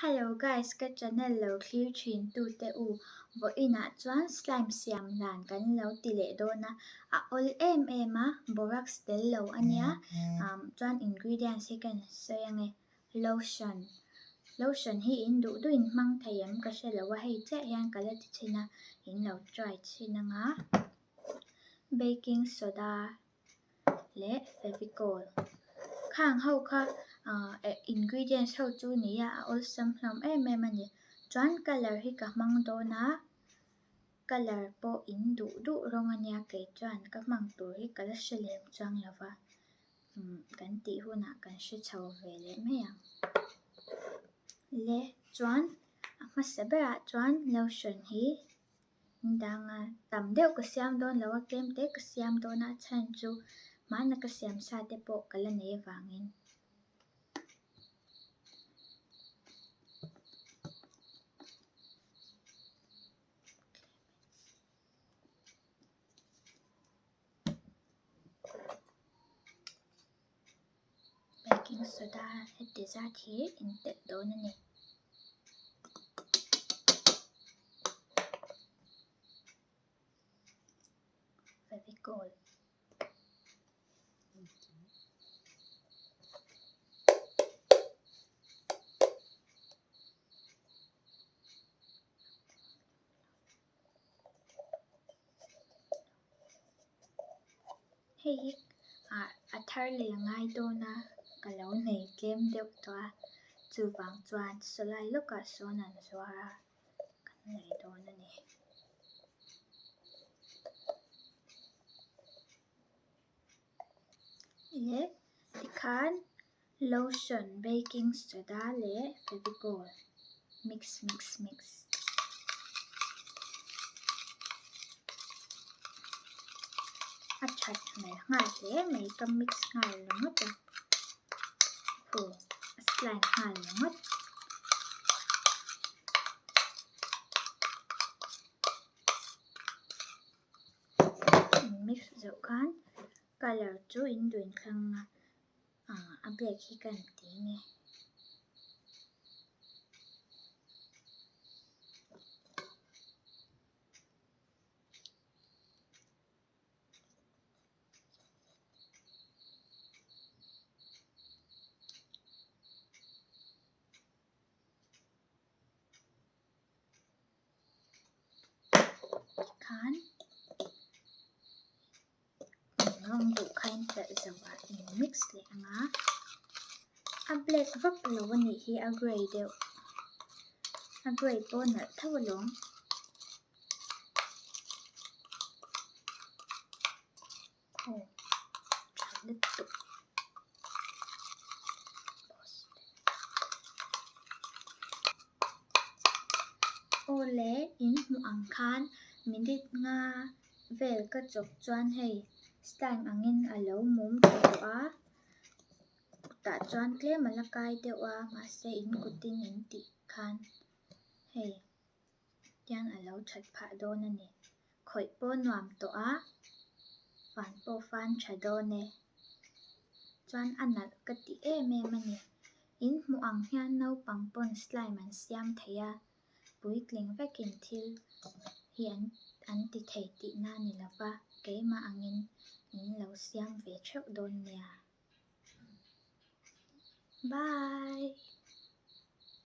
Hello guys ka channel lo thlir thin tu te u vawiin ah chuan slime siam dan kan lo ti leh dawn a a awl em em a borax tel lo ania chuan ingredients hi ka sawi ange lotion lotion hi in duh duh in hmang thei em ka hre lo a hei chiah hian ka la ti thin a in lo try thin anga baking soda. leh fevicol khang ho kha ahh ingredients ho chu ni a a awlsam hlawm em em a ni chuan colour hi ka hmang dawn a colour pawh in duh duh rawng a nia kei chuan ka hmang tur hi ka la hre lem chuang lo va umm kan tih hunah kan hre chho ve leh mai ang le chuan a hmasa berah chuan lotion hi. Danga tam deuh ka siam dawn lo a, tlem te ka siam dawn a, a chhan chu hmana ka siam sa te pawh ka la nei avangin. Baking soda heti zat hi in telh dawn a ni. Fevicol. Hei hi ah a thar leh a ngai dawn a ka lo nei tlem deuh tawh a chuvang chuan sawlai lawkah sawn an zuar a kan nei dawn a ni. Leh tikhan lotion baking soda leh fevicol mix mix mix. A that hmel nghal hle mai ka mix nghal ringawt a aw a slime nghal ringawt. Mix zawh khan colour chu in duin thlang a ah a black hi ka han ti nge. Khan rawng duh kha in telh zo a in mix leh ang a a black vak lo a nih hi a grey deuh a grey pawh a nalh tho alawm. Aw tha lutuk. Aw le in hmuh ang khan minute nga vel ka chawp chuan hei slime angin a lo mum tha tawh a kutah chuan tlem a la kai deuh a mahse in kutin in tih khan hei. Hian a lo that phah dawn a ni. Khawih pawh nuam tawh a, van pawh fan tha dawn e. Chuan a nalh ka ti em em a ni. In hmuh ang hian naupang pawn slime an siam thei a, puitling vekin thil hi an an ti thei tihna a ni lo va, keimah angin in lo siam ve theuh dawn nia. Bye!